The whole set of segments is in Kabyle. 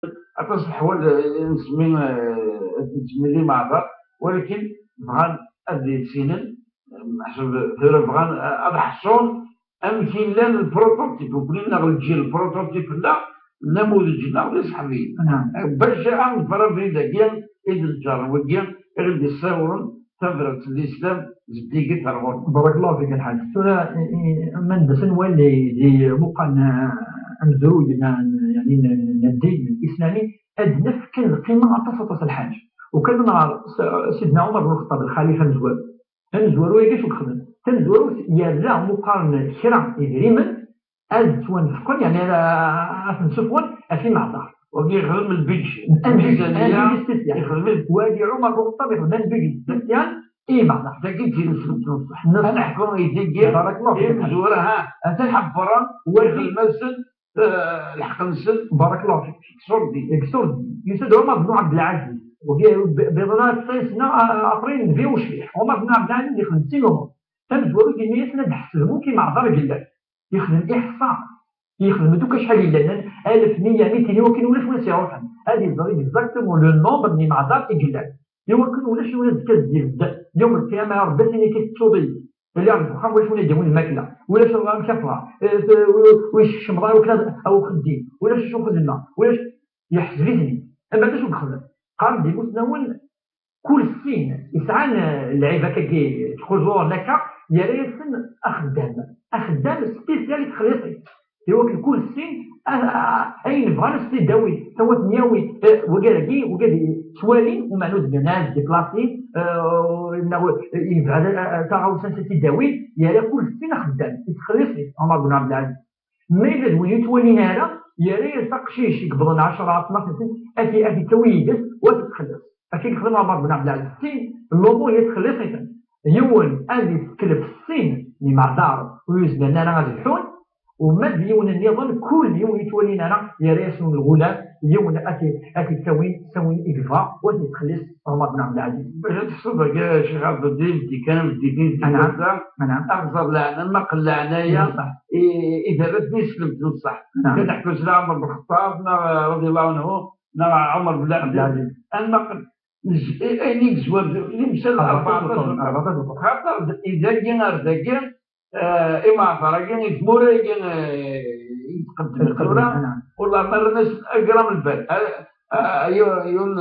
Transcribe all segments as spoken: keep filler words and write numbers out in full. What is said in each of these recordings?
Aṭas n leḥwal, eh, nesmi, eh, ad nettmili meɛḍar, walakin bɣan ad issinen, eh, meḥsub tura bɣan, eh, ad ḥṣun amek i llan lprototype, ukni neɣ lǧil lprototype-nneɣ, namudej-nneɣ d iṣeḥbiyen. Bac ad neffer abrid-agi i d-neǧǧren wigi i ɣ-d-yessawren tabrat n lislam zeddiget ar ɣur-neɣ. Barakallahu fik a lḥaǧ. Tura, i, i, ma ndes nwali di muqan, eh, amezruy n, n, yani, n, n ddin islami, ad naf kan lqima aṭas, aṭas a lḥaǧ. Ukan nɣer s-, Sidna Ɛumar bnu Lxeṭṭab, lxalifa amezwaru. Amezwaru-agi acu yexdem? Tamezwarut yerra muqaren kra idrimen ad ttwanfqen, yani ad, ad ten-sufɣen ɣef imeɛḍar. Wagi yexdem lbidj, lmizaniya, lbidj spécial. Yexdem lbidj. Wagi Ɛumar bnu Lxeṭṭab yexdem lbidj spécial i imeɛḍar. Dagi d tineslemt n ṣṣeḥ. Ad neḥku i digi, barakallahu fik, imezwura, ha, atan ḥebbren, wagi yexdem-asen, eh, lḥeqq-nsen. Barakallahu fik. Deg Surdi. Deg Surdi. Yusa-d Ɛumar bnu Ɛebdelɛaziz. Wagi, b-, biḍna tesɛin sna, a-, après nnbi ucbiḥ. Ɛumar bnu Ɛebdelɛaziz yexdem sin umur. Tamezwarut yenna-yasen ad ḥesben akk imeɛḍar i yellan. Yexdem iḥṣa. Yexdem-d akk acḥal yellan, alef, meyya, mitin, i wakken ulac win as-iruḥen. Ad iẓer exactement le nombre n imeɛḍar i yellan. I wakken ulac win azekka ad d-yebda yawm lqiyama, ya Rebbi, ad s-yini akka tettuḍ-iyi. Lliɣ deg uxxam, ulac win ad d-yawin lmakla. Ulac amek ad ffɣeɣ. Eh, eh, ur, ur yekcem ara wakken ad, aw uxeddim. Ulac acu xedmeɣ. Ulac, yeḥseb-iten-id. Ama d acu yexdem? Qqaren-d imusnawen, kul sin yesɛan, eh, lɛib akkagi, txuẓuren akka, yerra-yasen axeddam. Axeddam spécial i texliṣit. I wakken kul sin, a-, a-, ayen bɣan ad s-t-id-awin, tawa ten-yawi, eh, wagi dagi, wagi ad ttwalin, umeɛna ur d-nnan ara ad déplacer, eh, neɣ, eh, yebɛed, eh, eh, taɣawsa ad s-t-id-awin, yerra kul sin axeddam i texliṣit, Ɛumar bnu Ɛebdelɛaziz. Ma yella d win ur yettwalin ara, yerra-yas aqcic i yewwḍen ɛecra, tnac snin, ad t-, ad t-yettawi yid-s, u ad t-ixelleṣ. Akka i yexdem Ɛumar bnu Ɛebdelɛaziz. Sin n lumuṛ i yettxelliṣ-iten. Yiwen ad iseklef sin n imeɛḍar ur yezmiren ara ad lḥun, u ma d yiwen nniḍen, kul yiwen ur yettwalin ara, yerra-yasen lɣulam, yiwen ad t-, ad t-ittawin, ttawin i yebɣa, u ad t-yettxelliṣ Ɛumar bnu Ɛebdelɛaziz. Bac ad teḥṣuḍ dagi, a Ccix Ɛebdedin, di kan am ddin-is di Gaza, axẓer leɛna, ma qel leɛnaya, i, i terra-ten i teslemt n ṣṣeḥ. Kan teḥku s Ɛumar ben Lxeṭṭab, neɣ, radiallahu anhu, neɣ Ɛumar ben Ɛebdelɛaziz. Anma qel, nez-, i-, ayen i yezwar d limsal rbeɛṭac, rbeɛṭac. Xaṭer d-, i dagi ar dagi, eh, imeɛḍar-agi, i tmura-agi, eh, i tqeddmen tura, wallah ma rran-as agram lbal. Ah, ah, yiwen, yiwen,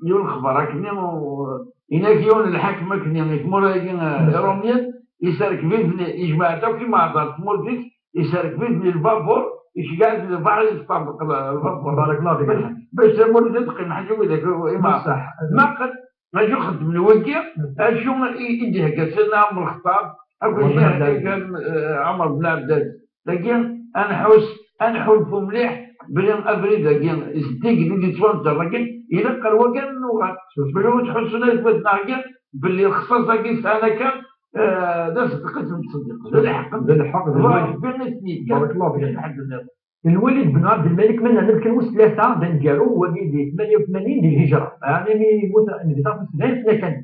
yiwen lexbar akkenni, u-, inak yiwen lḥakem akkenni, i tmura-agi, eh, iṛumyen, iserkeb-iten, yejmeɛ-d akk imeɛḍar n tmurt-is, iserkeb-iten i lbabur, iceggeɛ-iten lbaḥr, yesṭerḍeq l-, lbabur. Barakallahu fik. Bac, bac tamurt ad teqqim ḥaǧa widak imeɛḍar. Naqen, acu xeddmen wigi, acu i, i d-ihegga Sidna Ɛmer Lxeṭṭab, akked i d-ihegga, eh, Ɛmer ben Ɛebdel. Dagi, ad nḥus, ad nḥulfu mliḥ belli abrid-agi zeddigen i d-yettwanǧer dagi, ilaq ɣer wagan ad nuɣal. Belli ur ttḥussun ara twatmaɣ-agi belli lexṣaṣ-agi sɛan akka, eh, d aṣeddeq i ten-ttṣeddiqen. D lḥeqq. D lḥeqq, d lwajeb. Rebbi i ten-yefkan. Barakallahu fik. Lḥemdulillah. Lwalid ben Ɛebdelmalik, ma nerna kan wis tlata, d aneggaru, wagi di tmanya u tmanyin di lhijra. Ɛni mi yemmut Nnbi, sebɛin sna kan.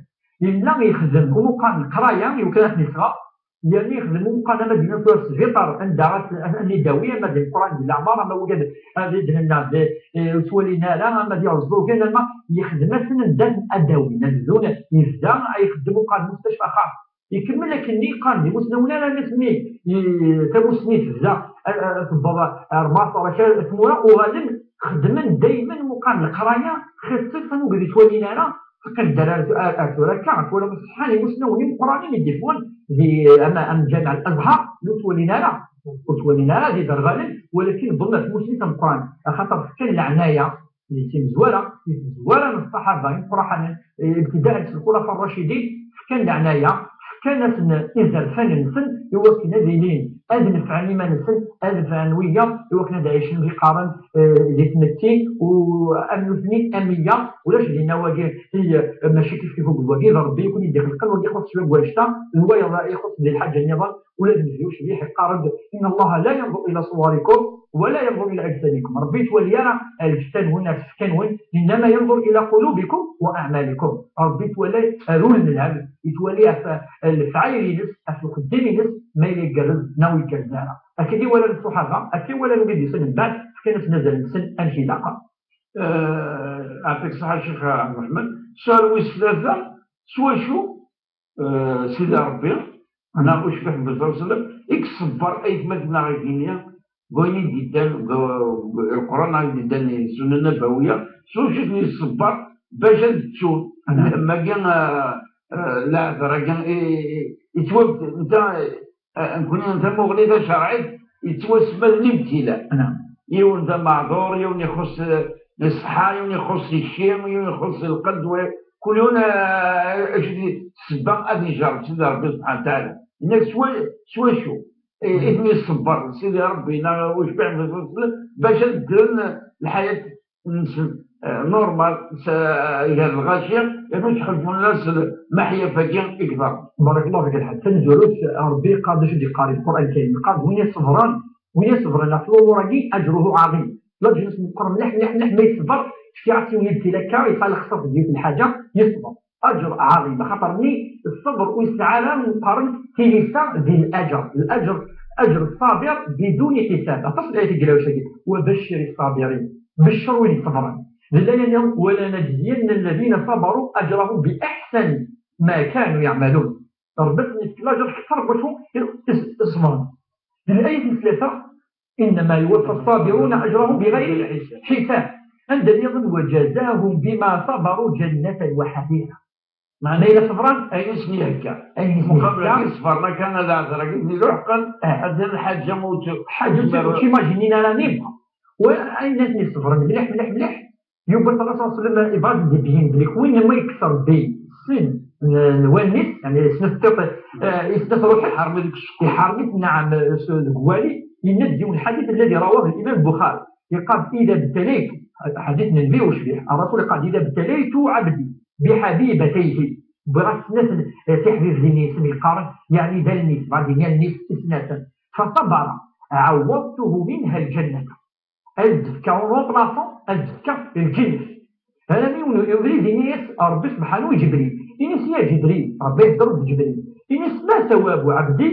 Yella yexdem umuqan n leqraya, iwakken ad ten-iseɣ, yerna yexdem umuqan ama d-iniḍ tura sbiṭar, anda ad, ad, ad ten-idawi, ama d imeqranen di leɛmer, ama wigad ad d-nenna d, eh, ur ttwalin ara, ama d iɛeẓẓugen, ama yexdem-asen anda ad ten-adawin, ad bdun, yebda ixeddem umuqan n mustacfa xas. Ikemmel akkenni, qqaren d imusnawen armi asmi i, tamussni tebda, a, a, tewweḍ ar Maṣer, akka tmura, uɣalen xeddmen daymen muqan leqraya, xaṣṣa wid ur ttwalin ara, teqqim-d ar, ar, ar tura akka, twalaḍ ṣeḥḥan imusnawen imeqqranen i d-yeffɣen di, ama, am Ǧamiɛ Al-Azhar, ur ttwalin ara, ur ttwalin ara d iderɣalen, walakin wwḍen ar tmussni tameqqrant, axaṭer fkan leɛnaya, di timezwara, di tmezwara n ṣṣaḥaba imeqqranen, eh, ibtida'an s lxulafa rracidin, fkan leɛnaya, fkan-asen izerfan-nsen i wakken ad ilin, ad nefɛen iman-nsen, ad nefɛen wiyaḍ, i wakken ad ɛicen di qqaren, eh, di tmetti, u am nutni am wiyaḍ, ulac dinna wagi, i, eh, mačči kif kif uged wagi, d Rebbi i ken-id-ixelqen, wagi ixuṣṣ cwiya deg wannect-a, d wayeḍ ixuṣṣ di lḥaǧa nniḍen, ula d nnbi ucbiḥ iqqar-d: إن الله لا ينظر إلى صوركم ولا ينظر إلى أجسامكم. Rebbi ur yettwali ara lǧetta-nwen, ar tfekka-nwen, إنما ينظر إلى قلوبكم وأعمالكم. Rebbi yettwali ar ul n lɛebd, yettwali ɣef lefɛayel-ines, ɣef uxeddim-ines, ma yella igerrez neɣ ur igerrez ara. Akka i walan ṣṣuḥaba, akka i walan wid yussan mbeɛd, fkan-asen azal-nsen amek ilaq. Ɛṭik ṣṣeḥḥa Ccix Ɛebd Ṛṛeḥman. Ssual wis tlata, s wacu, eh, Sidi Ṛebbi, neɣ ucbiḥ n Ṛṛsul ṣalla Llahu ɛalayhi wa sallam, i iṣebber aytmaten-nneɣ-agi-nni, deg wayen i d-yeddan deg, deg Lqur'an, i d-yeddan di Ssunna Nabawiyya, s wacu i ten-iṣebber bac ad ttun? Magi, eh, eh, leɛder-agi, i, i, yettwab-, netta, eh, nekkni tamuɣli tacerɛit yettwasemma d limtila. Yiwen d ameɛdur, yiwen ixuṣṣ, eh, ṣṣeḥḥa, yiwen ixuṣṣ ikci, yiwen ixuṣṣ lqedd, wa-, kul yiwen, eh, acu d ssebba ad ijerreb Sidi Ṛebbi subḥanahu wa taɛala. Yenna-k s wa-, s wacu i, i ten-iṣebber Sidi Ṛebbi neɣ ucbiḥ n Ṛṛsul bac ad ddren lḥayat-nsen, eh, normal, s-, gar lɣaci, yernu ttḥulfun la s lmeḥyaf-agi i iḍerrun. Barakallahu fik a Lḥaǧ. Tamezwarut, Ṛebbi yeqqar d acu d-yeqqar di Lqur'an Lkarim? Yeqqar-d win iṣebren, win iṣebren ɣef lumuṛ-agi, ajruhu ɛaḍim. Laǧnas meqqer mliḥ, mliḥ, mliḥ, ma yeṣber, fkiɣ-as yiwen ibtil akka, yesɛa lexṣaṣ deg yiwet lḥaǧa, yeṣber. Aǧr ɛaḍim, axaṭer-nni ṣṣber ur yesɛi ara, qqaren, tilisa di laǧr. Laǧr, aǧr ṣṣabir biduni ḥisab. Aṭas n layat i yella wacu-agi. Wa baccir ṣṣabirin. Beccer wid iṣebren. D laya-nni, ولنجزين الذين صبروا أجرهم بأحسن ما كانوا يعملون. Ṛebbi ad sen-yefk laǧr kter n wacu i, i, i ṣebren. Di layat n tlata, إنما يوفى الصابرون أجرهم بغير حساب. Anda nniḍen, وجزاهم بما صبروا جنة وحريرا. Meɛna ila ṣebren, ayen i sen-ihegga. Ayen i sen-ihegga. Muqabel-agi ṣebren akka, ad ɛeẓren akken i ruḥ qqen, ah, ad d lḥaǧa ur tt-, ḥaǧa ur tt-, ur tt-imajinin ara nibɣa. Wa ayen i sen-iṣebren mliḥ, mliḥ, mliḥ. Yuba ṣalla Llahu ɛalayhi wa sallam ibɣa ad d-ibeyyen belli win ma yekkes Ṛebbi sin n, n wallen-is, yeɛni snat tiṭ, eh, snat ṛuḥ, iḥeṛm-it deg ccekk. Iḥeṛm-it, naɛam, eh, s-, deg wali, yenna-d yiwen lḥadit الذي رواه الإمام البخاري. Yeqqar, إذا ابتليت, ḥadit n Nnbi ucbiḥ, Ṛṛasul yeqqar, إذا ابتليت عبدي بحبيبتيه, wwiɣ-as snat n, eh, tiḥbibtin-is, yeqqar, yeɛni d allen-is, bɣa ad d-yini allen-is i snat, فصبر عوضته منها الجنة. Ad d-fkeɣ remplaçant, ad d-fkeɣ lǧennet. Armi yiwen ubrid, ini-as Ṛebbi subḥanu i Ǧebril. Ini-as, ya Ǧebril, Ṛebbi ihedder d Ǧebril. Ini-as, ما ثواب عبدي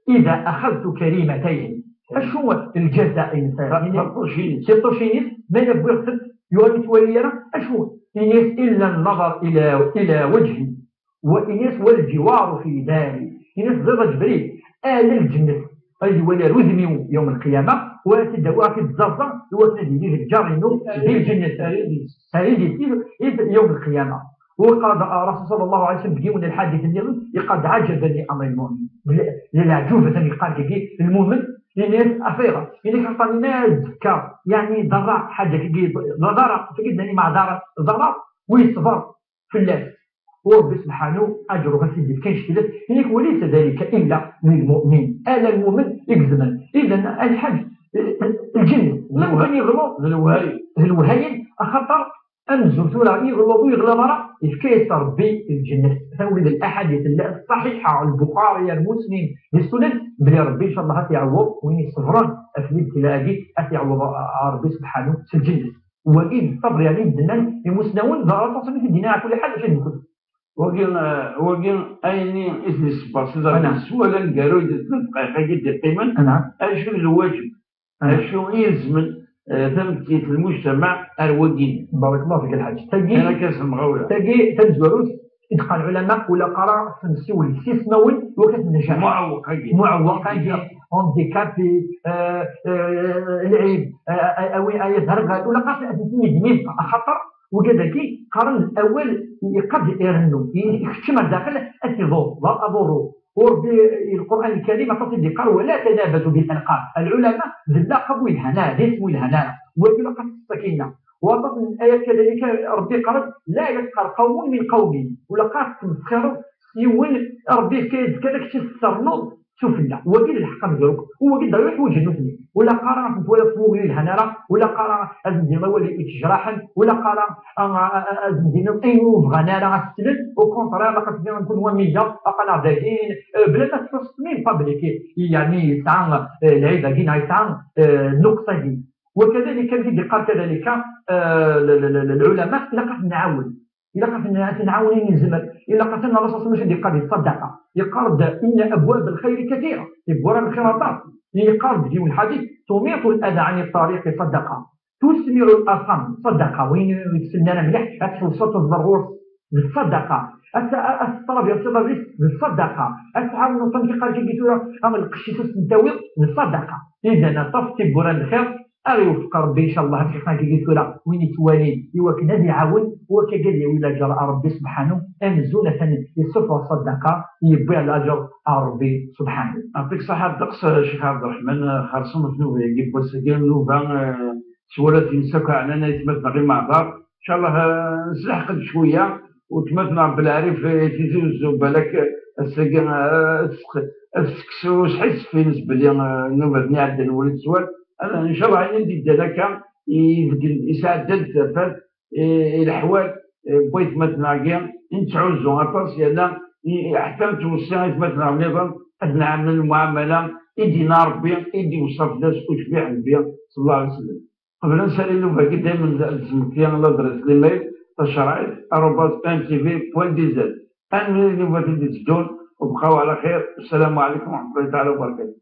إذا أخذت كريمتيه؟ Acu lǧaza-ines? Tiṭṭucin-is. Tiṭṭucin-is, ma yella wwiɣ-tent, yuɣal ur yettwali ara, acu? Ini-as, إلا النظر إلى، إلى وجهي. Wa ini-as, والجوار في داري. Ini-as, ẓiḍ a Ǧebril, ala lǧennet ad iwali ar udem-iw yawm lqiyama, u ad t-id-awiɣ, ad t-id-ẓẓaẓeɣ, i wakken ad yili d lǧar-inu di lǧennet. Ar idis, ar idis, i, i yawm lqiyama. U yeqqar-d Ṛṛasul ṣalla Llahu ɛalayhi wa sallam deg yiwen n lḥadit nniḍen, yeqqar-d, عجبا لأمر المؤمن. D leɛǧub atan yeqqar dagi lmumen, ini-as, af ayɣer? Ini-as, axaṭer ini-as, d-fkeɣ, yeɛni, ḍerreɣ ḥaǧa dagi, ḍerreɣ, tagi d-nani meɛdara, ḍerreɣ, u yeṣber fell-as. U Ṛebbi subḥanu, aǧru ɣas i d-yefka annect-ilat, ini-ak, وليس ذلك إلا للمؤمن. Ala lmumen i izemren. Idan, a Lḥaǧ, lǧennet, lukan yeɣleḍ, d lewhayen. D lewhayen, axaṭer amzun tura yeɣleḍ ur yeɣliḍ ara, yefka-yas Ṛebbi lǧennet. Atan ula d laḥadit ṣṣaḥiḥa, Lbuxari, ar Muslim, di Sunan, belli Ṛebbi, ncallah, ad t-iɛewweḍ win iṣebren ɣef libtila-agi, ad t-iɛewweḍ Ṛebbi subḥanu s lǧennet. Wagi d ṣṣber, yeɛni i d-nnan imusnawen, d aṭas n i t-id-yenna ɣef kulli ḥal, acu d-nqul? Wagi, eh, wagi ayen i, i t-iṣebber Sidi Ṛebbi s wala aneggaru i d-, d dqayeq-agi d-iqqimen, acu d lwaǧeb, acu i ilezmen, eh, tameddit, lmujtamaɛ ar wagi-nni. Barakallahu fik a Lḥaǧ. Tagi, kan akka s lemɣawla. Tagi tamezwarut, i d-qqaren lɛulama, ula qqaren ad nsiwel s yismawen, ur kan t-nejreḥ. Muɛewweq-agi. Muɛewweq-agi, handicapé, eh, eh, lɛib, eh, eh, awi, ay aderɣal, ula qqaren ad ten-id-nini, axaṭer wigad-agi qqaren awal iqad irennu, i-, ikeččem ar daxel ad t-iḍur, d aḍurru. U Ṛebbi, Lqur'an Lkarim aṭas i d-iqqar, ولا تنابزوا بالألقاب. Lɛulama d llaqab ur yelhan ara, d isem ur yelhan ara. Wagi ilaq ad t-tessakina. Waṭas n ayat kadalika, Ṛebbi iqqar-d, لا يسخر قوم من قوم. Ur ilaq ara tettmesxireḍ s yiwen, Ṛebbi yefka-yas-d kan, ad kečč tessernuḍ sufella. Wagi d lḥeqq amezruk. U wagi d ayen ḥwaǧen nutni. Ur ilaq ara ad ten-twaliḍ s wugel ur yelhan ara. Ur ilaq ara ad sen-d-tiniḍ awal yettejraḥen. Ur ilaq ara a, a, a, ad sen-d-tiniḍ ayen ur bɣan ara ad t-slen. Au contraire, ilaq ad d-tiniḍ nekkni wa miyaḍ, aql-aɣ dagi, eh, bla ma tettwaseṭṭem i public. Yeɛni yesɛa, eh, lɛib-agi neɣ yesɛa, eh, nnuqs-agi. وكذلك, amek i d-iqqar kadalika, eh, l-, l-, l-, lɛulama, ilaq ad ten-nɛawen. Ilaq ad ten-, ad ten-nɛawen ayen nezmer. Ilaq ad ten-, Ṛṛasul ṣalla Llahu ɛalayhi wa sallam acu i d-iqqar di ṣṣadaqa. Yeqqar-d, إن أبواب الخير كثيرة. Tiwwura n lxir aṭas. Yeqqar-d deg yiwen lḥadit, تميط الأذى عن الطريق صدقة. تسمع الأصم صدقة، وين يتسنى مليح، أتحوص تضرور بالصدقة، أت-، أت-، الطلب يرتضى به بالصدقة، أتعاون طنجي قال كي ثورة، أم القشيس السنتاوي بالصدقة. إذا أطف تبورا الخير، أغي يوفق ربي إن شاء الله. هاد الحقيقة كي ثورة وين يتوالي يوكن هذه يعاون، وكا قال لي ولا جرى ربي سبحانه، أمزون ثاني يصف الصدقة يبيع الأجر ربي سبحانه. يعطيك الصحة الدقس الشيخ عبد الرحمن، خاصة في نوبة يجيب بس كاين نوبة، آه، سوالات يمسك عننا يتمتنا غير مع بعض. إن شاء الله، آه، نسلحق شوية وتمتنا بالعريف، آه، تيزي وزو بالك، آه، السقي، آه، السق-، السكسو شحال يسفي بالنسبة لي، آه، نوبة نعدل ولد سوال. أنا إن شاء الله عندي دلكة يساعد الزفاف، آه، الأحوال، آه، بغيت ما تناقي، نتعوزو أطاس، يلا، آه، حتى نتوصي، آه، ما تناقي نظام، أد نعمل المعاملة، إدينا ربي، إدي وصف ناس وشبيع النبي صلى الله عليه وسلم. قبل نسالي لو باقي دايما تسمكتي الله درس لي ميل، تشرعيت arobase M T V point D Z. أنا اللي بغيت تدي تدون، وبقاو على خير. السلام عليكم ورحمة الله تعالى وبركاته.